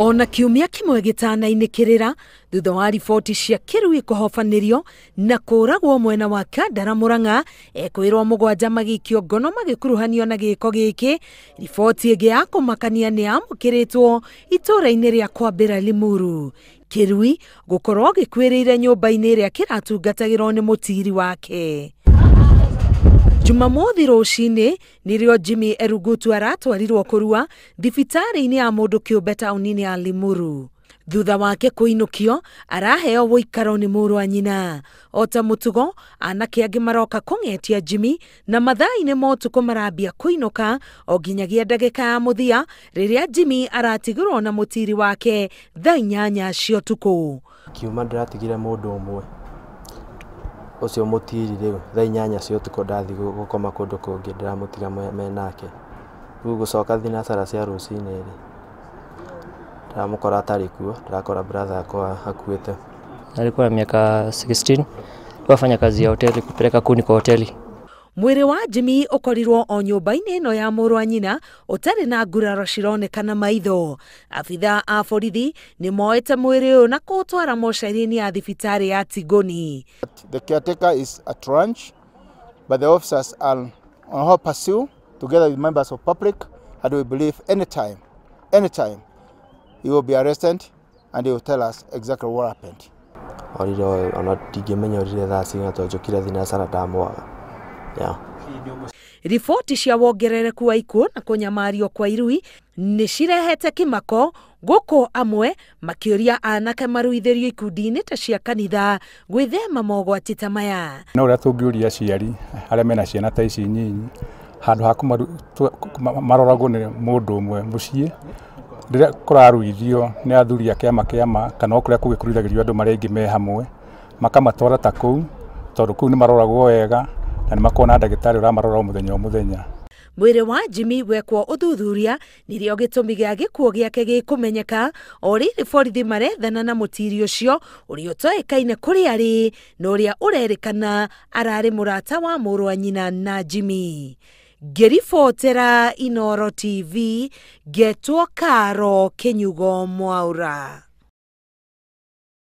Ona kiumia kimwe gĩtanainĩkĩrĩra thutha wa riboti cia kĩrui kũhobanĩrio na kũragwo mwena wa Kandara Murang'a, ekwĩrwo mũgwanja magĩikio ngono magĩkuruhanio na gĩko gĩkĩ. Riboti ĩngĩ ya kũmakania nĩ yamũkĩrĩtwo itũũra-inĩ rĩa Kwambĩra Limuru. Kĩrui gũkorwo gĩkuĩrĩire nyũmba-inĩ ĩrĩa kĩratungatagĩrwo nĩ mũtiri wake. Jumamothi rũcinĩ nĩrĩo Jimmy Erugutu aratwarirwo kũrua thibitarĩ-inĩ ya mũndũ kĩũmbe taũni-inĩ ya Limuru. Thutha wake kũinũkio araheo ũikaro nĩ mũrũ wa nyina. O ta mũtugo anake angĩ maroka kũng'etia Jimmy na mathaa-inĩ ma ũtukũ marambia kũinũka o nginyagia ndagĩka ya mũthia rĩrĩa Jimmy aratigirwo na mũtiri wake thaa 8 cia ũtukũ. Kiuma ndĩratigire mũndũ ũmwe ũcio mũtiri rĩu thaa 8 cia ũtukũ ndathiĩ gũkoma kũndũ kũngĩ ndĩramũtiga menake. Rĩu gũcoka thinacara cia rũcinĩ rĩ ndĩramũkora atarĩ kuo, ndĩrakora brother yakwa akuĩte. Alikuwa na miaka 16, alikuwa kazi ya hoteli, kupeleka kuni kwa hoteli. Mwĩrĩ wa Jimmy ũkorirwo o nyũmba-inĩ ĩno ya mũrũ wa nyina ũtarĩ na nguraro cironekana maitho. Abithaa a borithi nĩ moete mwĩrĩ ũyũ na kũũtwara mocarĩ-inĩ ya thibitarĩ ya Tigoni. The caretaker is at lunch, but the officers are on hot pursuit together with members of public, and we believe anytime he will be arrested and he will tell us exactly what happened. Orire ona ndingĩmenya orire thaa cigana tondũ njũkire thinacara ndamwaga. Yeah. Riboti cia wongerereku wa ikuũ na kũnyamario kwa irui nĩ cirehete kĩmako gũkũ amwe makĩũria anake maruithĩrio ikundi-inĩ ta cia kanitha gwĩthema mogwati ta maya. No ũrĩa tũngĩũria aciari arĩa mena ciana ta ici nyinyi handũ ha maroragwo nĩ mũndũ ũmwe mũciĩ rĩrĩa kũraruithio nĩ athuri a kĩama kĩama kana o kũrĩa kũgĩkuruithagĩrio andũ marĩa aingĩ me hamwe makamatwara ta kũu tondũ kũu nĩ maroragwo wega na nĩ makoragwo na ndagĩtarĩ ũramarora o mũthenya o mũthenya. Mwĩrĩ wa Jimmy wekwo ũthuthuria nĩrĩo gĩtũmi gĩa gĩkuũ gĩake gĩkũmenyeka o rĩrĩ borithi marethana na mũtiri ũcio ũrĩa ũtoĩkaine kũrĩa arĩ na ũrĩa ũrerĩkana ararĩ mũrata wa mũrũ wa nyina na Jimmy. Ngĩribotera Inooro TV ngetwo Karo Kĩnyugo Mwaura.